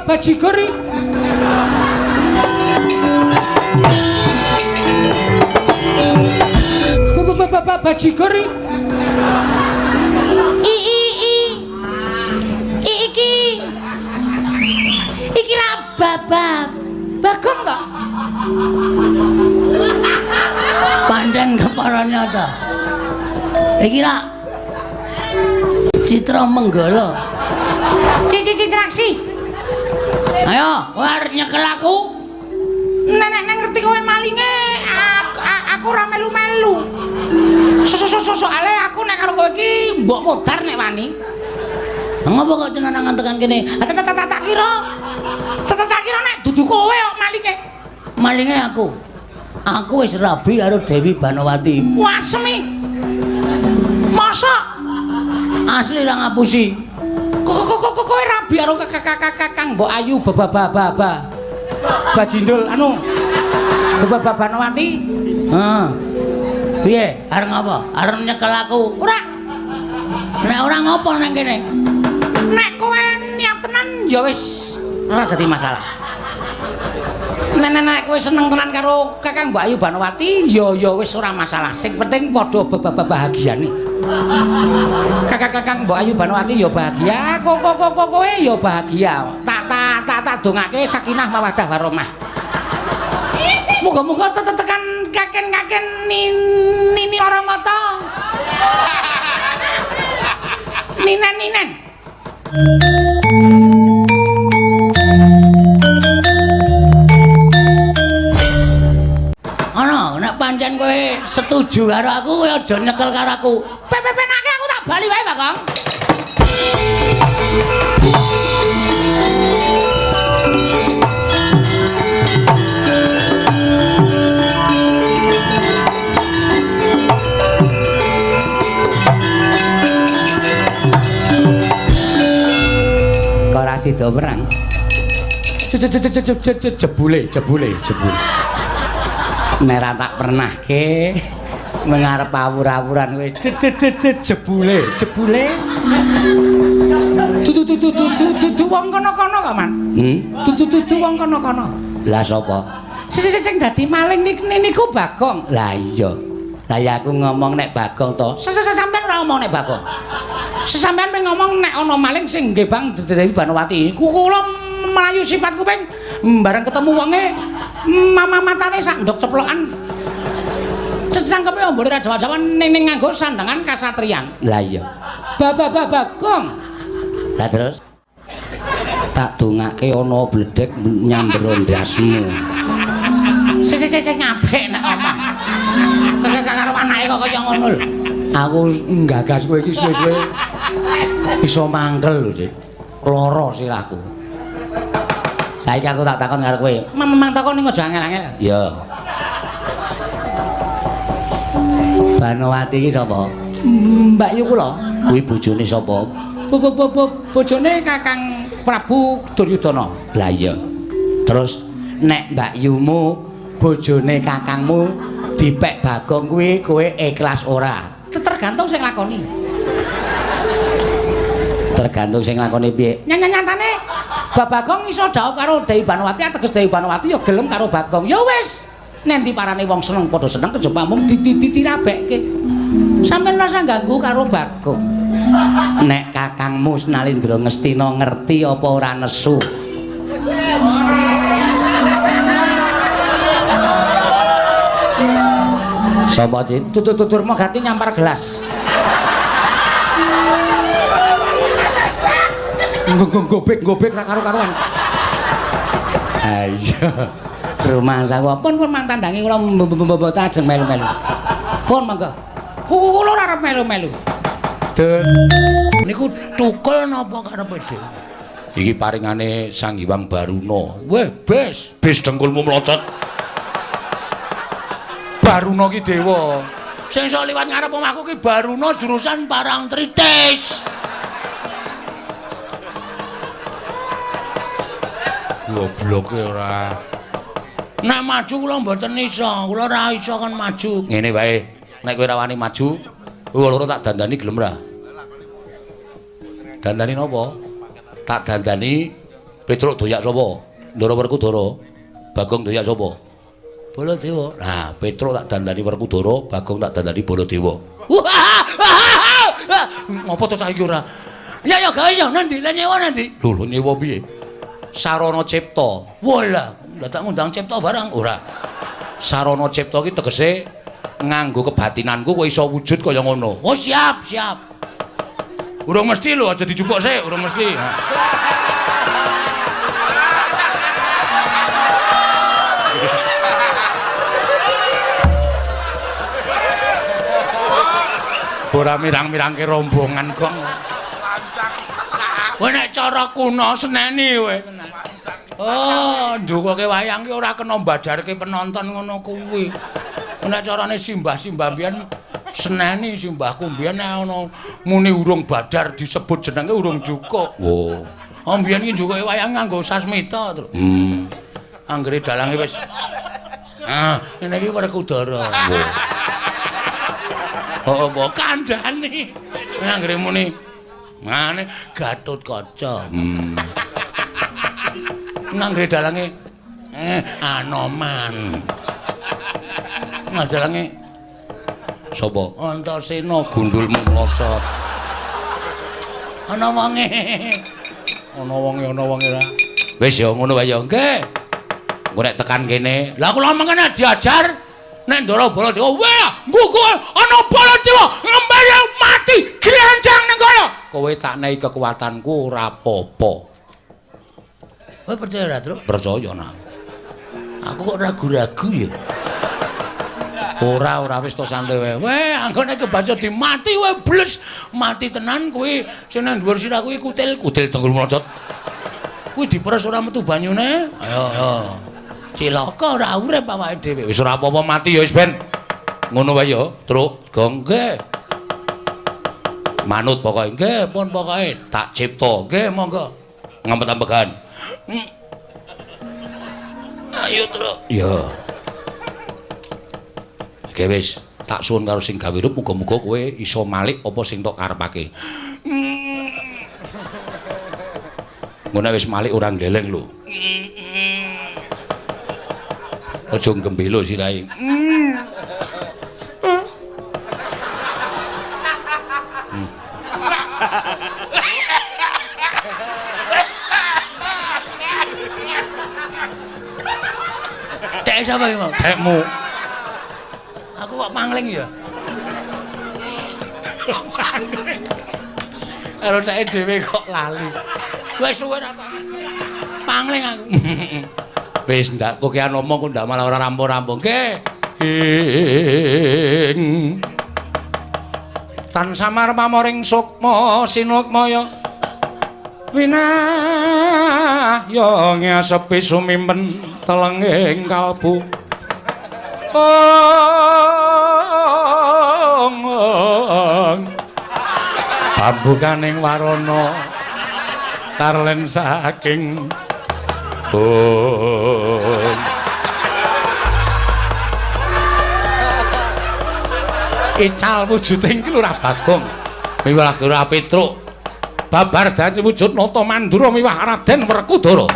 Bajigur iki. Bajigur iki. I i i. I iki. Iki ra babab. Bagong to? Pancen kepara nyata. Iki ra Citra Menggala. Cici Citraksi. Ayo, kowe arep nyekel aku. Nek nek ngerti kowe malinge, aku ora melu-melu. Soale aku nek karo kowe iki mbok modar nek wani. Ngopo kok cenanangan tekan kene? Tak kira. Tak kira nek dudu kowe kok malinge. Malinge aku. Aku wis rabi karo Dewi Banowati. Wasemi. Mosok asli ra ngapusi. Kok kowe rabi karo Kakang Mbok Ayu baba. Bajindul anu Baba Banowati. Heeh. Piye? Arep ngapa? Arep nyekel aku? Ora. Nek ora ngopo nang kene? Nek kowe niat tenan ya wis ora dadi masalah. Nek nek kowe seneng tenan karo Kakang Mbok Ayu Banowati ya wis ora masalah. Sing penting padha bahagiane. Kakang Mbok Ayu Banowati ya bahagia, kok kowe ya bahagia. Tak dongake sakinah mawaddah warahmah. Muga-muga tetekan kaken-kaken nini lara mata. Ninen-ninen. Ana, nek pancen kowe setuju karo aku, kowe aja nyekel karo aku. Pepenake aku tak bali wae, Bagong. Kok ora sida perang? Jebule, jebule, jebule. Nek ra tak pernahke mengarep awur-awuran kowe jebule, jebule. Dudu wong kono-kono kok, Man. Dudu wong kono-kono. Lah sapa? Sing dadi maling niku Bagong. Lah iya. Lah ya aku ngomong nek Bagong to. Sampeyan ora ngomong nek Bagong. Sampeyan ping ngomong nek ana maling sing nggih Bang Dewi Banowati. Kula mlayu sifat kuping bareng ketemu wonge mama matane sak ndok ceplokan. Cangkeme ombone ra jawa-jawa ning nganggo sandangan kasatriyan. Lah iya. Bagong. Lah terus tak dongake ana bledek nyamber ndasmu. Sing apik nek omong. Karo anake kok kaya ngono lho. Aku nggagas kowe iki suwe-suwe iso mangkel lho, Dik. Lara sirahku. Saiki aku tak takon karo kowe. Memang takon ning aja angel-angel. Iya. Banowati iki sapa? Mbak Yu kula. Kuwi bojone sapa? Bojone Kakang Prabu Duryudana. Lah iya. Terus nek Mbak Yumu bojone kakangmu dipek Bagong kuwi kowe ikhlas ora? Tergantung sing lakoni. Tergantung sing lakoni piye? Nyatane Bagong iso dhaup karo Dewi Banowati, ateges Dewi Banowati ya gelem karo Bagong. Ya wis. Nek ndi parane wong seneng padha seneng kejaba mung ditirabekke. Sampeyan rasa ganggu karo Bagong. Nek kakangmu Nalindra Ngastina ngerti apa ora nesu? Sapa Cit? Tutur Durmagati nyampar gelas. Gobek-gobek ra karo-karuan. Ha iya. Rumangsaku pun pun mang tandangi kula mboten ajeng melu-melu. Pun monggo. Kula ora arep melu-melu. Niku tukul napa karepe dhewe? Iki paringane Sang Hyang Baruna. Weh, bes, bes dengkulmu mlocot. Baruna ki dewa. Sing iso liwat ngarep omahku ki Baruna jurusan Parangtritis. Gobloke ora. Nek maju kula mboten iso, kula ora iso kon maju. Ngene wae, nek kowe ora wani maju, kowe loro tak dandani gelem ra? Dandani napa? Tak dandani Petruk doyak sapa? Ndara Werkudara. Bagong doyak sapa? Baladewa. Nah, Petruk tak dandani Werkudara, Bagong tak dandani Baladewa. Ngopo to cah iki ora? Ya ya gawe ya nanti, lah nyewa nanti. Lho lho nyewa piye? Sarana cipta. Walah, lah tak ngundang cipta barang ora. Sarana cipta iki tegese nganggo kebatinanku kowe iso wujud kaya ngono. Oh siap, siap. Urung mesti lho, aja dijupuk sik, urung mesti. Ora mirang-mirangke rombongan kok. Kowe nek cara kuno seneni kowe tenan. Oh, ndukoke wayang ki ora kena mbadarke penonton ngono kuwi. Nek carane simbah-simbah mbiyen seneni simbahku mbiyen nek ana muni urung badar disebut jenenge urung jukuk. Oh. Oh mbiyen ki njukuke wayang nganggo sasmita, Tru. Anggere dalange wis ah, ngene iki Werkudara. Oh, apa kandhane? Anggere muni ngene Gatotkaca. Anggere dalange Anoman. Dalange sapa? Antasena gundulmu mlocot. Ana wonge. Ana wonge, ana wonge ra. Wis ya ngono wae ya. Nggih. Engko nek tekan kene, lah kula mengene diajar nek Ndara Baladewa, wah, nggugu ana Baladewa ngembane mati granjang ning kono. Kowe tak nehi kekuatanku ora apa-apa. Kowe percaya ora, Truk? Percaya nak. Aku kok ragu-ragu ya. Ora, ora wis to santai wae. Weh, anggone kebaca dimati kowe bles, mati tenan kuwi sing nang dhuwur sirah kuwi kutil, kutil tenggul mlocot. Kuwi diperes ora metu banyune. Ayo, ayo. Cilaka ora urip awake dhewe. Wis ora apa-apa mati ya wis ben. Ngono wae ya, Truk. Gong nggih. Manut pokoke nggih, pun pokoke tak cipta. Nggih, monggo. Ngempet-ambegan. Ayo, Truk. Ya. Oke wis, tak suwun karo sing gawe rup muga-muga kowe iso malik apa sing tok karepake. Ngono wis malik ora ngleleng lho. Aja gembelo sirahe. Cek sapa iki, Mang? Cekmu. Aku kok pangling ya? Pangling. Karo ceke dhewe kok lali. Wis suwe ra pangling aku. Wis ndak kokean omong kok ndak malah ora rampung-rampung. Nggih. Tan samar pamoring sukma sinukmaya winahya ngasepi sumimpen telenging kalbu. Pambukaning warana tarlen saking bung. Ical wujuding ki Lurah Bagong miwah Lurah Petruk babar dadi wujud Nata Mandura miwah Raden Werkudara.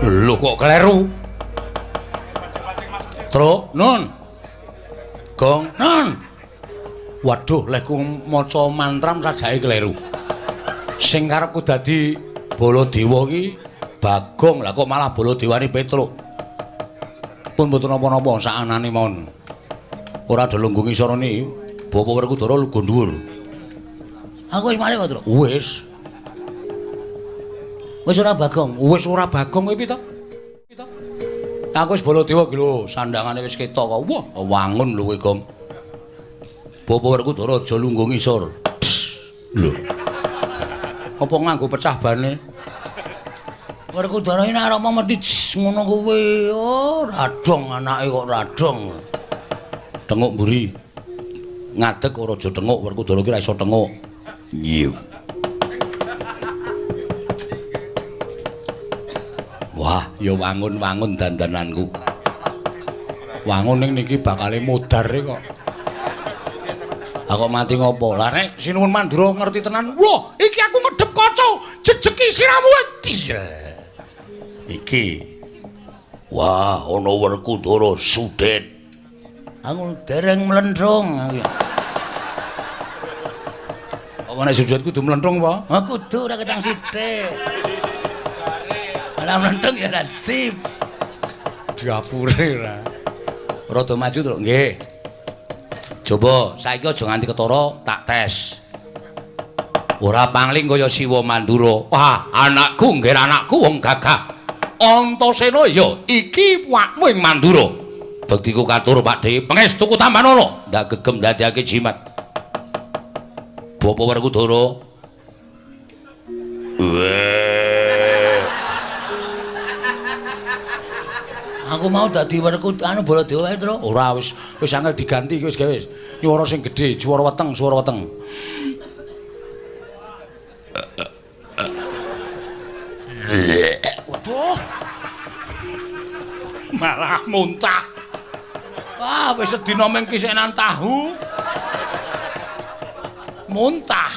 Lho kok kleru? Truk, nun. Gong, nun. Waduh, lehku maca mantram sajake kleru. Sing karepku dadi Baladewa iki Bagong, lah kok malah Baladewane Petruk. Pun mboten napa-napa sakanane mawon. Ora do lungguh ngisor niki. Bapak Werkudara lungguh dhuwur. Aku wis malih kok, Truk. Wis. Wis ora Bagong, wis ora Bagong kowe piye to? Aku wis Baladewa iki lho, sandangane wis ketok kok. Wah, wangun lho kowe, Gong. Bapak Werkudara aja lungguh ngisor. Lho. Apa nganggo pecah bane? Werkudara iki nek arep mesti ngono kuwi. Oh, radong anake kok radong. Tenguk mburi. Ngadeg ora aja tenguk, Werkudara iki ora iso tenguk. Iya. Wah, ya wangun-wangun dandananku. Wangun ning niki bakale modar kok. Aku mati ngopo? Lah nek Sinuwun Mandura ngerti tenan. Wah, iki aku ngedep kaca, jejeki siramu. Iki. Wah, ana Werkudara sudet. Aku dereng mlenthung. Apa nek sudet kudu mlenthung apa? Ha kudu ora ketang sithik. Ora mlenthung ya ora sip. Diapure ora. Rada maju, Truk. Nggih. Coba saiki aja nganti ketara tak tes. Ora pangling kaya Siwa Mandura. Wah, anakku nggih anakku wong gagah. Antasena ya iki wakmu ing Mandura. Bektiku katur Pakdhe, pangestuku tambanana. Ndak gegem ndadekake jimat. Bapak Werkudara. Weh. Aku mau dadi Werkudara anu Baladewa wae, Truk. Ora wis wis angel diganti iki wis gawe wis. Nyuwara sing gedhe, swara weteng, swara weteng. Waduh. Malah muntah. Wah, wis sedina mung kisenan tahu. Muntah.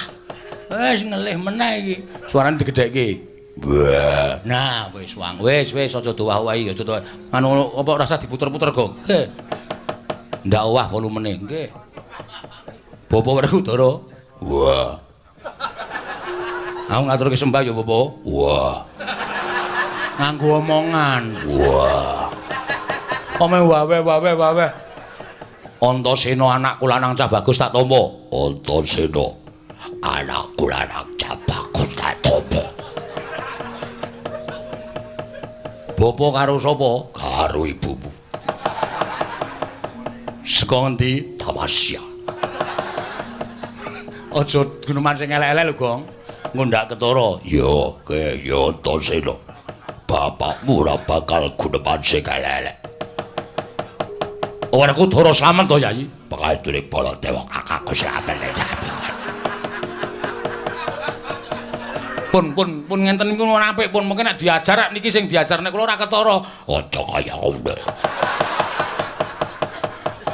Wis ngelih meneh iki. Suarane digedhekke. Wah. Nah, wis wang. Wis wis aja dowah-owahi, aja dowah. Anu apa rasa diputer-puter kok. Nggih. Ndak owah volumene, nggih. Bapak Werkudara. Wah. Aku ngaturke sembah ya, Bapak. Wah. Nganggo omongan. Wah. Ome wawe wawe wawe. Antasena anakku lanang cah bagus tak tampa. Antasena anakku lanang cah bagus tak tampa. Bapak karo sapa? Karo ibumu. Saka ngendi? Tamasya. Aja guneman sing elek-elek lho, Gong. Ngundak ketara. Ya, ke ya Antasena. Bapakmu ora bakal guneman sing elek-elek. Werkudara slamet to, Yayi? Pangestune Baladewa kakakku slamet. Pun pun pun ngenten niku ora apik pun mungkin nek diajar niki sing diajar nek kula ora ketara. Aja kaya ngono.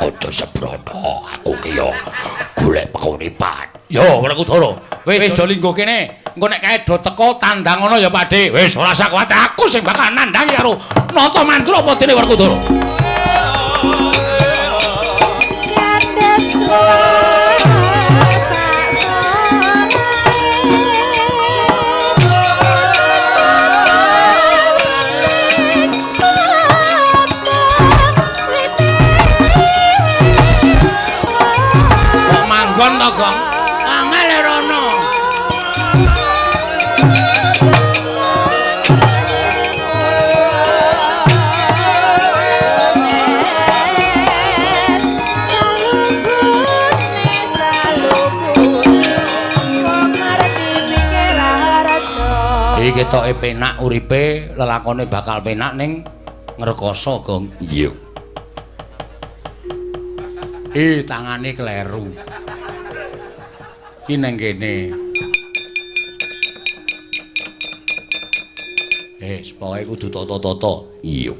Aja sembrono, aku ki yo golek penguripan. Yo Werkudara, wis do lingguh kene. Engko nek kae do teko tandang ngono ya Pakde. Wis ora usah kuwatir, aku sing bakal nandangi karo Nata Mandura apa dene Werkudara. Kok manggon to, Gong? Angel rono. Iki ketoke penak uripe, lelakone bakal penak ning ngrekoso, Gong. Iya. Ih, tangane kleru. Iki nang kene. Pokoke kudu tata-tata. Iya.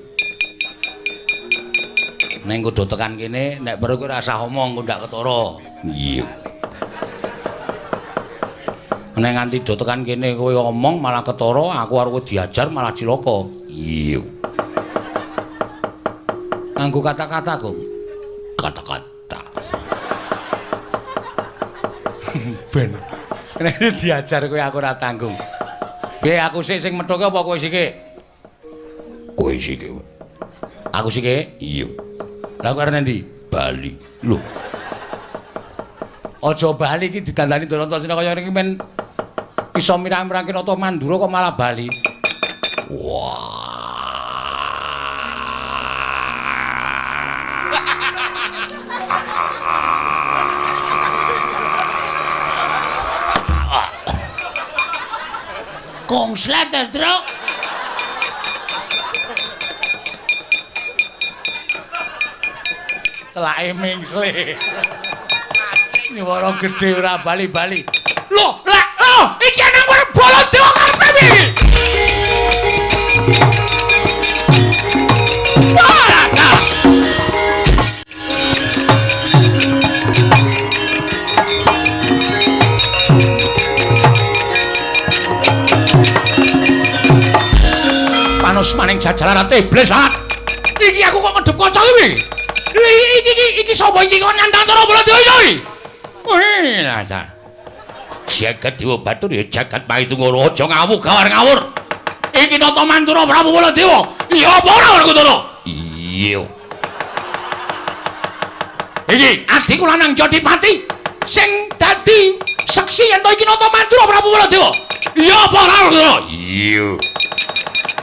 Ning kudu tekan kene, nek perlu kowe ora usah omong, kok ndak ketara. Iya. Nek nganti do tekan kene kowe omong malah ketara, aku arep diajar malah cilaka. Iya. Nganggo kata-kata, Gong. Kata-kata. Ben. Nek diajar kowe aku ora tanggung. Piye aku sik sing methuke apa kowe sike? Kowe sike. Aku sike? Iya. Lah kowe arep endi? Bali. Lho. Aja bali iki didandani Antasena kaya ngene iki men iso mirang-mirangke Nata Mandura kok malah bali. Wah. Kongslet, Truk. Telake mingsle. Nyuwara gedhe ora bali-bali. Lho, lek, lho, iki nang Baladewa karepe piye? Wah, panus maning jajaran iblis banget. Iki aku kok ngedep kaca iki. Iki sapa iki kok nantang cara Baladewa iki? Wih, lah. Jagat Dewa Batur ya jagat Mahitungara aja ngawuh gawar ngawur. Iki Nata Mandura Prabu Baladewa. Iya apa ora Werkudara? Iya. Iki adhiku lanang Jodipati sing dadi seksi yen to iki Nata Mandura Prabu Baladewa. Iya apa ora Werkudara? Iya.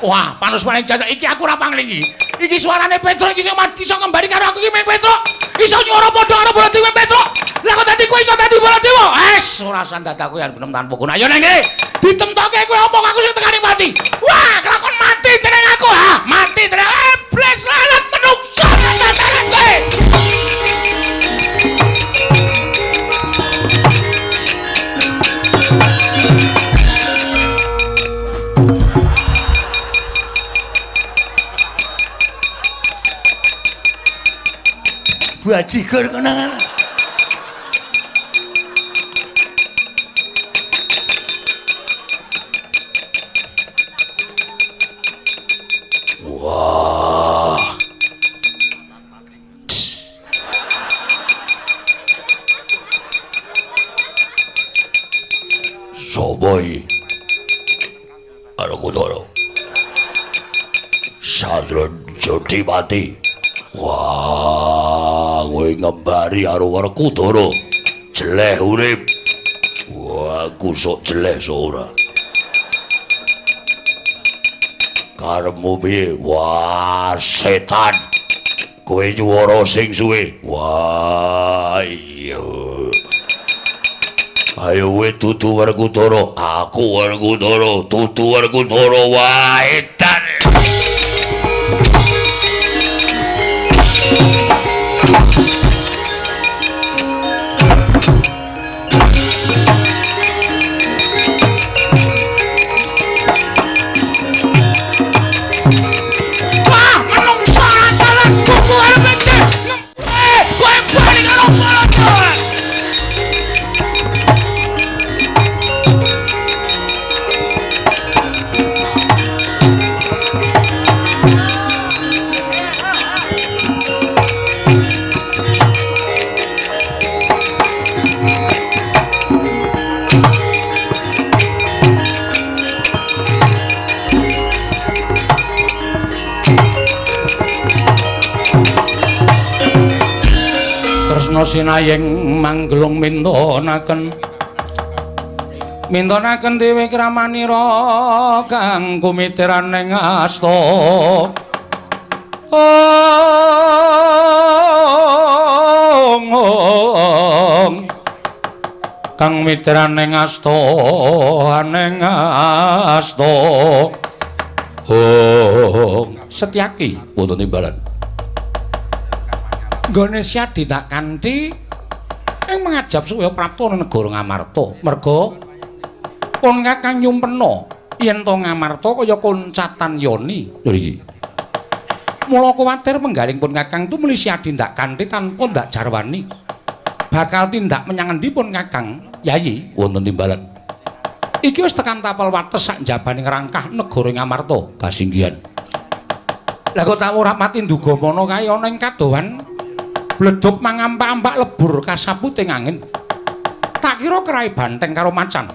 Wah, panus paling jajak iki aku ora panglingi. Iki suarane Petruk iki sing iso ngembari karo aku iki meng Petruk. Iso nyuwara padha karo Baladewa Petruk. Lah kok dadi kowe iso dadi Baladewa? Es, ora sandadaku yen genem tanpa guna. Ayo nang kene. Ditemtoke kowe omong aku sing tekani mati. Wah, kelakon mati teneng aku ha. Mati teneng. Iblis lalat menungso tataran kowe. Bajigur konangan. Wah. Sopo iki? Werkudara. Sadron Jodipati. Wah, kowe ngembari karo Werkudara. Jeleh urip. Wah, aku sok jeleh sok ora. Karepmu piye? Wah, setan. Kowe nyuwara sing suwe. Wah, iya. Ayo kowe dudu Werkudara. Aku Werkudara, dudu Werkudara. Wah, edan. Wah, menungso antaran kuku arep iki. Kowe bali karo Baladewa. Kresna sinayeng manggelung mintonaken mintonaken dewi kramanira kang kumitiran ing asta. Ong kang mitiran ing asta ning asta. Ong Setyaki wonten timbalan. Nggone Syadi tak kanthi ing mangajab supaya prapta negara Ngamarta. Merga pun Kakang nyumpena yen to Ngamarta kaya koncatan yoni. Lho iki. Mula kuwatir penggaling pun Kakang tumuli Syadi ndak kanthi tanpa ndak jarwani. Bakal tindak menyang endi pun Kakang? Yayi wonten timbalan. Iki wis tekan tapel wates sak njabane ngrangkah negara Ngamarta. Kasinggihan. Lah kok tak ora mati ndugamana kae ana ing kadohan bledhog mangampak-ampak lebur kasaputing angin. Tak kira kerai banteng karo macan.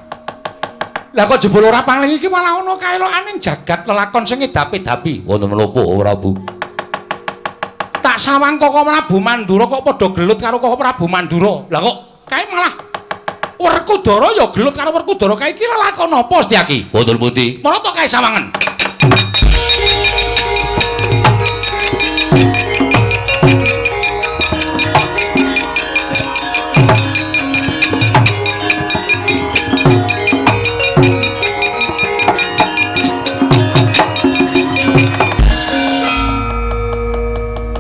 Lah kok jebul ora pangling iki malah ana kaelokaning jagat lelakon sing edapi-dapi. Wonten menapa Prabu? Tak sawang Koko Prabu Mandura kok padha gelut karo Koko Prabu Mandura. Lah kok kae malah Werkudara ya gelut karo Werkudara kae iki lelakon apa Setyaki? Wonten pundi? Marata kae sawangen.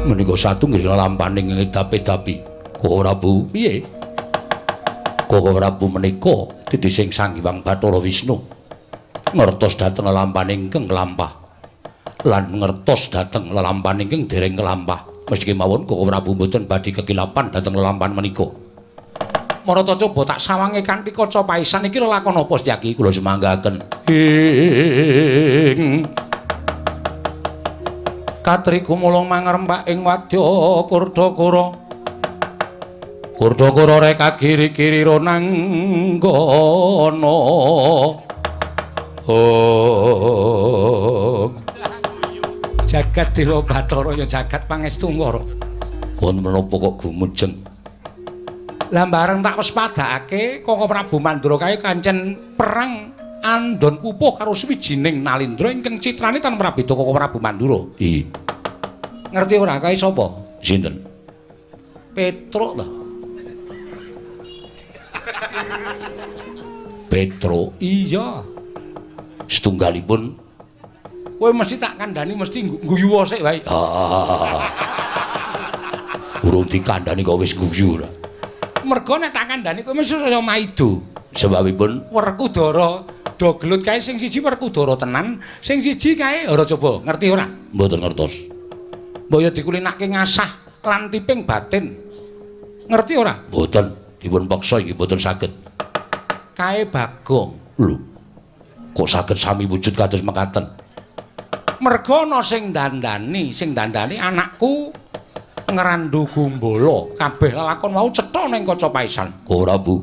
Menika satunggiling lelampaning ngedapi-dapi. Koko Prabu, piye? Koko Prabu menika titising Sang Hyang Bathara Wisnu ngertos dhateng lelampaning ingkang kelampah lan ngertos dhateng lelampaning ingkang dereng kelampah. Meski mawon Koko Prabu mboten badhe kekilapan dhateng lelampahan menika. Marata coba tak sawange kanthi kaca paisan iki lelakon apa Setyaki? Kula semanggaken. Ing Katri gumulung mangrempak ing wadya Kurdakara. Kurdakara reka kiri-kiri ronanggana. Oh. Jagat Dewa Bathara ya jagat pangestu ngara. Wonten menapa kok gumujeng? Lah bareng tak wespadakake Koko Prabu Mandura kae kancen perang andon pupuh karo swijining Nalindra ingkang citrane tan prabeda Koko Prabu Mandura. Iya. Ngerti ora kae sapa? Sinten? Petruk to. Petruk? Iya. Setunggalipun kowe mesti tak kandhani mesti guyu sik wae. Ah. Urung dikandhani kok wis guyu ora. Mergo nek tak kandhani kowe mesti saya maido. Sebabipun Werkudara do gelut kae sing siji Werkudara tenan, sing siji kae ora coba, ngerti ora? Mboten ngertos. Mbok ya dikulinake ngasah lan tiping batin. Ngerti ora? Mboten, dipun peksa iki mboten saged. Kae Bagong. Lho. Kok saged sami wujud kados mekaten? Mergo ana sing dandani anakku Ngrandu Gumbala. Kabeh lelakon wau cetha ning kaca paisan. Ora, Bu.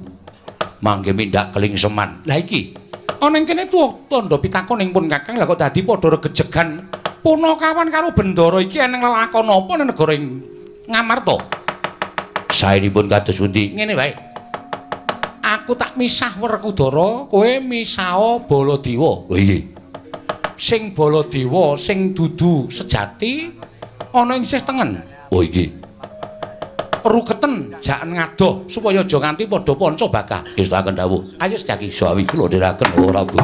Mangke mindak kelingseman. Lah iki ana ing kene tandha pitakon ing pun Kakang, lah kok dadi padha regejegan Punakawan karo Bendara iki eneng lelakon apa ning negara Ngamarta? Saenipun kados pundi? Ngene wae. Aku tak misah Werkudara, kowe misah Baladewa. Oh iya. Sing Baladewa sing dudu sejati ana ing sisih tengen. Oh iki. Ruketen jaken ngadoh supaya aja nganti padha panca bakah. Ngestakaken dawuh. Ayo Setyaki. Sawi kula ndherekaken ora, Bu.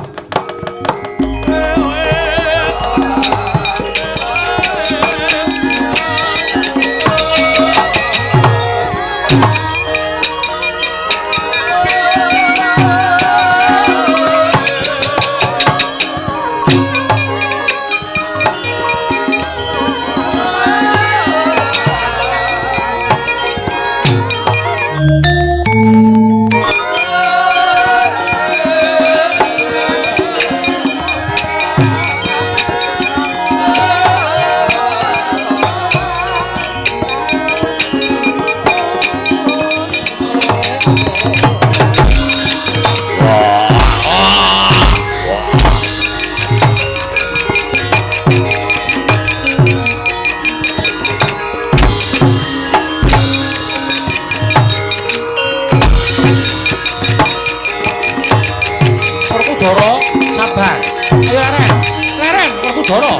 Sabar. Ayo leren. Leren Werkudara.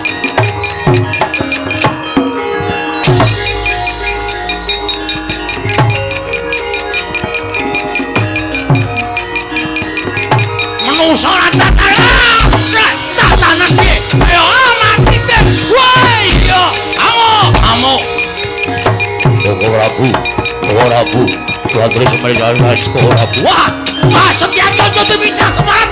Menungso ora tatanan piye? Ayo mati ten. Wah iya. Amuk, amuk. Koko Prabu, Koko Prabu. Kula terus mrene Koko Prabu. Wah, wah Setyaki aja bisa kemat.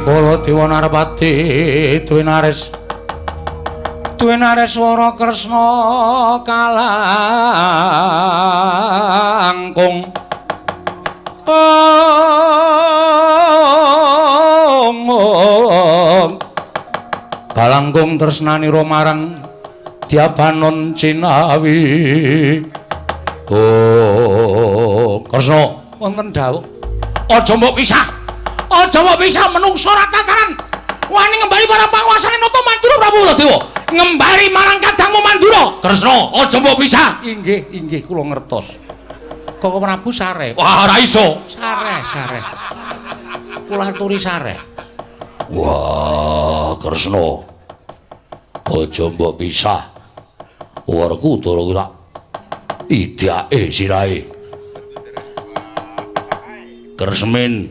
Baladewa Narpati Dwinares Dwinares Wara Kresna kalangkung ong kalangkung tresnanira marang Dyabanon Cinawi. Oh Kresna wonten dawuh aja mbok pisah, aja mbok pisah menungso ora tataran wani ngembali para panguasane Nata Mandura Prabu Baladewa, ngembali marang kadangmu Mandura. Kresna aja mbok pisah. Inggih, inggih kula ngertos. Koko Prabu sare. Wah ora iso. Sare, sare. Kula aturi sare. Wah Kresna aja mbok pisah. Werkudara tak idake sirahe. Kresmin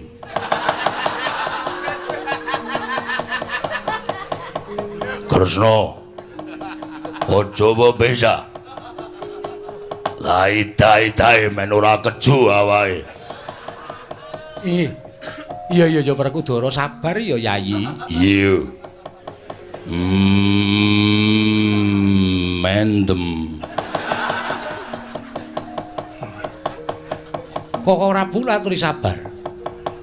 Kresna aja mbok pisah. Lah idai-idai men ora keju awake. Iya iya ya Werkudara sabar ya Yayi. Iya. Mendem. Koko Prabu aturi sabar.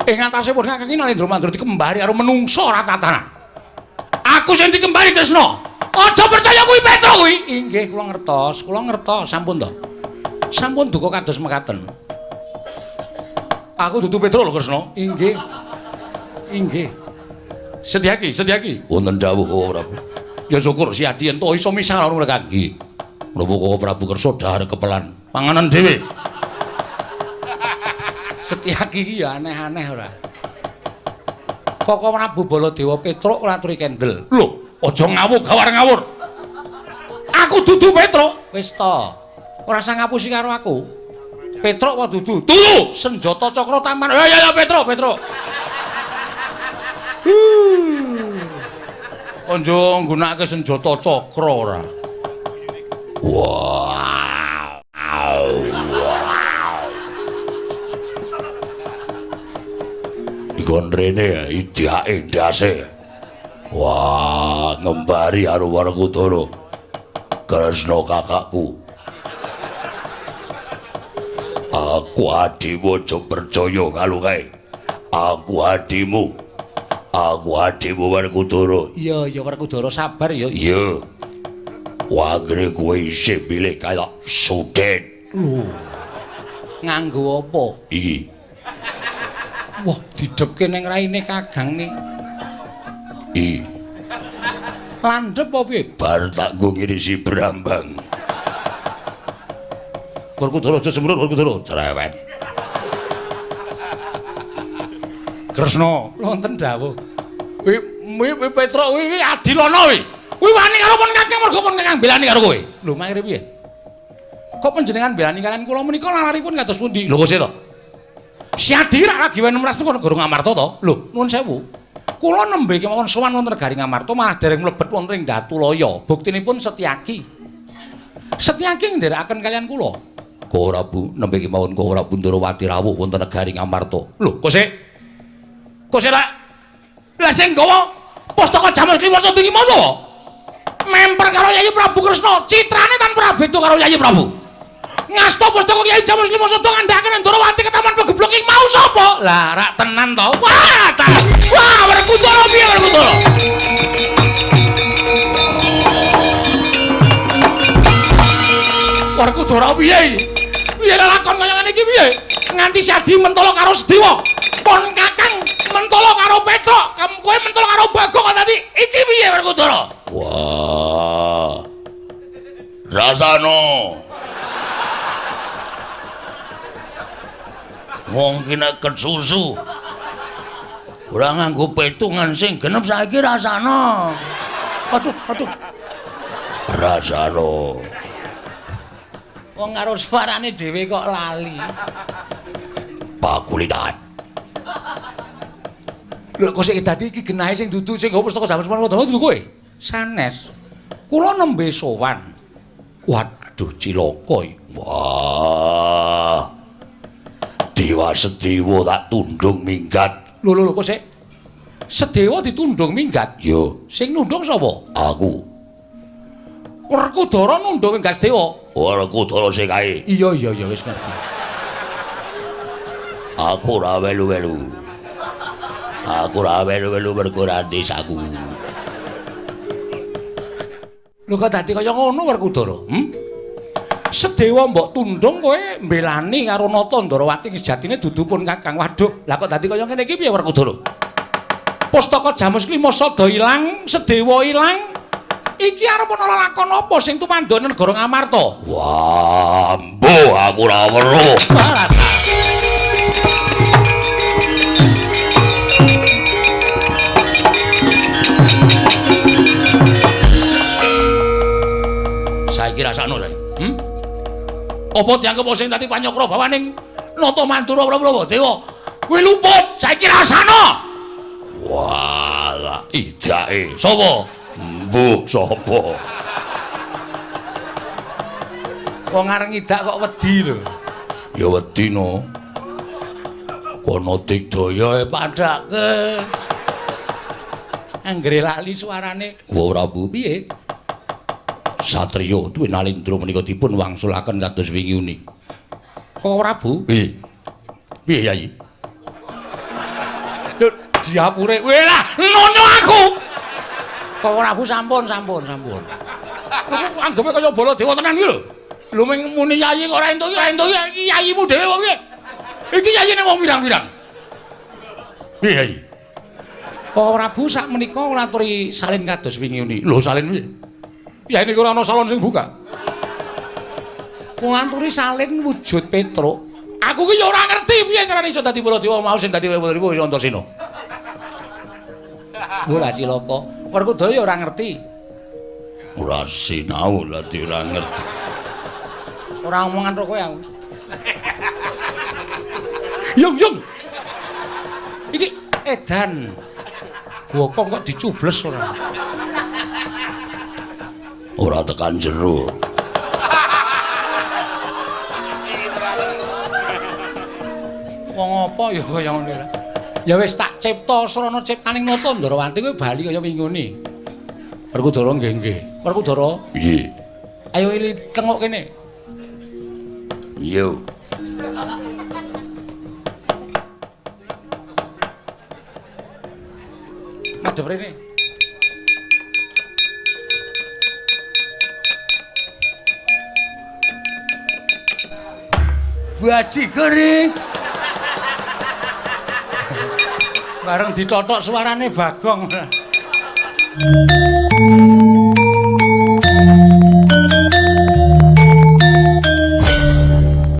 Ing atase pun kakang Nalendra Mandura dikembari karo menungso ora tatanan. Aku sing dikembari Kresna. Aja percaya kuwi Petro kuwi. Inggih kula ngertos, kula ngertos sampun to. Sampun duka kados mekaten. Aku dudu Petro lho Kresna. Inggih. Inggih. Setyaki, Setyaki. Wonten dawuh Koko Prabu. Ya syukur si Adi ento iso misah karo mereka. Nggih. Menapa Koko Prabu kersa dhahar kepelan panganan dhewe. Setyaki iki ya aneh-aneh ora. Koko Prabu Baladewa Petruk ora aturi kendel. Lho, aja ngawur gawar ngawur. Aku dudu Petruk. Wis to. Ora usah ngapusi karo aku. Petruk apa dudu? Dudu. Senjata cakra taman. Ya ya ya Petruk, Petruk. Aja nggunakake senjata cakra ora. Wah. Dikon rene idake ndase. Wah, ngembari karo Werkudara. Kresna kakakku. Aku adimu aja percaya karo kae. Aku adimu. Aku adimu Werkudara. Iya, ya Werkudara sabar ya. Iya. Wagre kowe isih milih kaya sudet. Lho. Nganggo apa? Iki. Wah, didhepke ning raine Kakang ni. Iki. Landhep apa piye? Bar tak nggo ngirisi brambang. Werkudara aja semrut Werkudara, cerewet. Kresna, wonten dawuh. Kuwi kuwi Petruk kuwi adilana kuwi. Kuwi wani karo pun Kakang mergo pun Kakang belani karo kowe. Lho, mangkire piye? Kok panjenengan belani kalian kula menika lalaripun kados pundi? Lho kok sih to? Si Adi rak lagi 16 niku negara Ngamarta to? Lho, nuwun sewu. Kula nembe kemawon sowan wonten negari Ngamarta malah dereng mlebet wonten ing Datulaya. Buktinipun Setyaki. Setyaki nderekaken kalian kula. Koko Prabu nembe kemawon Koko Prabu Ndorowati rawuh wonten negari Ngamarta. Lho, kok sik? Kok sik lak? Lah sing gawa pustaka Jamus Kliwon Sundingi mono. Memper karo Yayi Prabu Kresna, citrane tanpa beda karo Yayi Prabu. Ngasta pustaka Kyai Jamus Lima Sada ngandhake Ndorowati ketaman pegeblok ing mau sapa? Lah rak tenan to. Wah, ta. Wah, Werkudara piye Werkudara? Werkudara piye iki? Piye lakon kaya ngene iki piye? Nganti Sadi mentolo karo Sedewa. Pon Kakang mentolo karo Petruk, kowe mentolo karo Bagong kok dadi iki piye Werkudara? Wah. Rasano. Wong ki nek kesusu ora nganggo petungan sing genep saiki rasane. Aduh, aduh. Rasane. Wong karo suarane dhewe kok lali. Pakulitan. Lho kok sik dadi iki genahe sing dudu sing nggo pustaka Jamus Manwa dudu kowe? Sanes. Kula nembe sowan. Waduh cilaka iki. Wah. Dewa Sedewa tak tundung minggat. Lho lho kok sik. Sedewa ditundung minggat. Yo, sing nundung sapa? Aku. Werkudara nundung minggat Sedewa. Werkudara sing kae. Iya iya iya wis ngerti. Aku ora welu-welu. Aku ora welu-welu mergo ora desaku. Lho kok dadi kaya ngono Werkudara? Hmm? Sedewa mbok tundung kowe mbelani karo Nata Ndorowati sejatine dudu pun Kakang. Waduh, lah kok dadi kaya ngene iki piye Werkudara? Pustaka Jamus Klima sada ilang, Sedewa ilang. Iki arep ana lakon apa sing tumandhane negara Ngamarta? Wah, mbuh aku ora weruh. Saiki rasakno saiki. Hmm? Apa dianggep sing dadi panyokra bawaning Nata Mandura Prabawa Dewa? Kuwi luput, saiki rasakno. Walah, idake. Sapa? Mbuh sapa? Wong arep ngidak kok wedi lho. Ya wedi no. Kono digdaya padake. Anggere lali suarane. Wa Prabu piye? Satriya Dwi Nalindra menika dipun wangsulaken kados wingi uni. Kok Prabu? Piye? Piye Yayi? Lho diapure. Weh lah, nono aku. Kok Prabu sampun sampun sampun. Aku anggepe kaya Baladewa tenan iki lho. Lho mung muni yayi kok ora entuk ora entuk iki yayimu dhewe kok piye? Iki yayine wong pirang-pirang. Piye Yayi? Kok Prabu sak menika nglaturi salin kados wingi uni. Lho salin piye? Ya ini ora ana salon sing buka. Nganturi salin wujud Petruk. Aku ki ya ora ngerti piye carane iso dadi Baladewa mau sing dadi Baladewa ya Antasena. Ora cilaka. Werkudara ya ora ngerti. Ora sinau lha ora ngerti. Ora omongan ro kowe aku. Yung yung. Iki edan. Gokong kok dicubles ora. Ora tekan jero. Wong apa ya kaya ngene. Ya wis tak cipta srana ciptaning Nata Ndorowati kowe bali kaya wingune. Werkudara nggih nggih. Werkudara. Nggih. Ayo ili tengok kene. Yo. Madhep rene. Baji gering. Bareng ditotok suarane Bagong.